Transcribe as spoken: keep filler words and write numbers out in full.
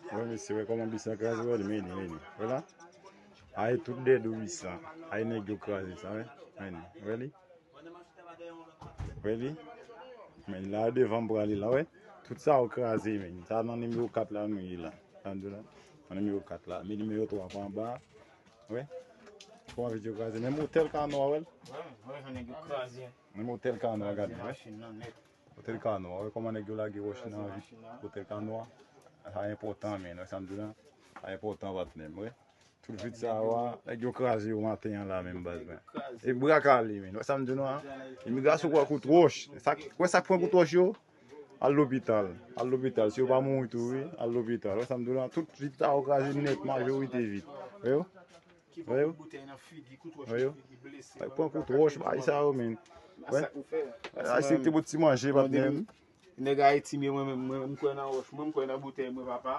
Wè, mesye, wè kòman bis la kraze, wè li, men li, men li. Wè la? Ay, tout dèdou bis la. Ay, nèg yo kraze sa, wè. Men li, wè li? Wè li? Men la, devan m prale la, wè. Tout sa yo kraze, men. Sa nan nimewo kat la, nou ye la. Sa m di w la? Nan nimewo kat la. Men nimewo twa pa anba. Wè. Kòman vit yo kraze? Menm otèl Kanwa, wè l? Wè, wè, jan nèg yo kraze. Menm otèl Kanwa, gade, wè. Machin nan nèt. Otèl Kanwa, wè kòman nèg yo lage wòch nan otèl Kanwa. Sa enpòtan, men, wè sa m di w la? Sa enpòtan, patnè m, wè. Tout vit sa yo a, nèg yo kraze yo maten an la menm, baz, men. E bra kale, men. Wè sa m di nou an? Imigrasyon pran kout wòch. Sa, wè sa k pran kout wòch yo? Al lopital. Al lopital. Si yo pa mouri tou, wi, al lopital. Wè sa m di nou an? Tout vit sa yo kraze nèt, majorite vit. Wè yo? Wè yo? Wè yo? Sa k pran kout wòch, bay sa yo, men. Wè. Ay, se te pou ti manje, patnè m. Nèg Ayiti, men mwen, mwen, mwen, m kwè nan wòch. Mwen, m kwè nan boutèy, mwen, papa.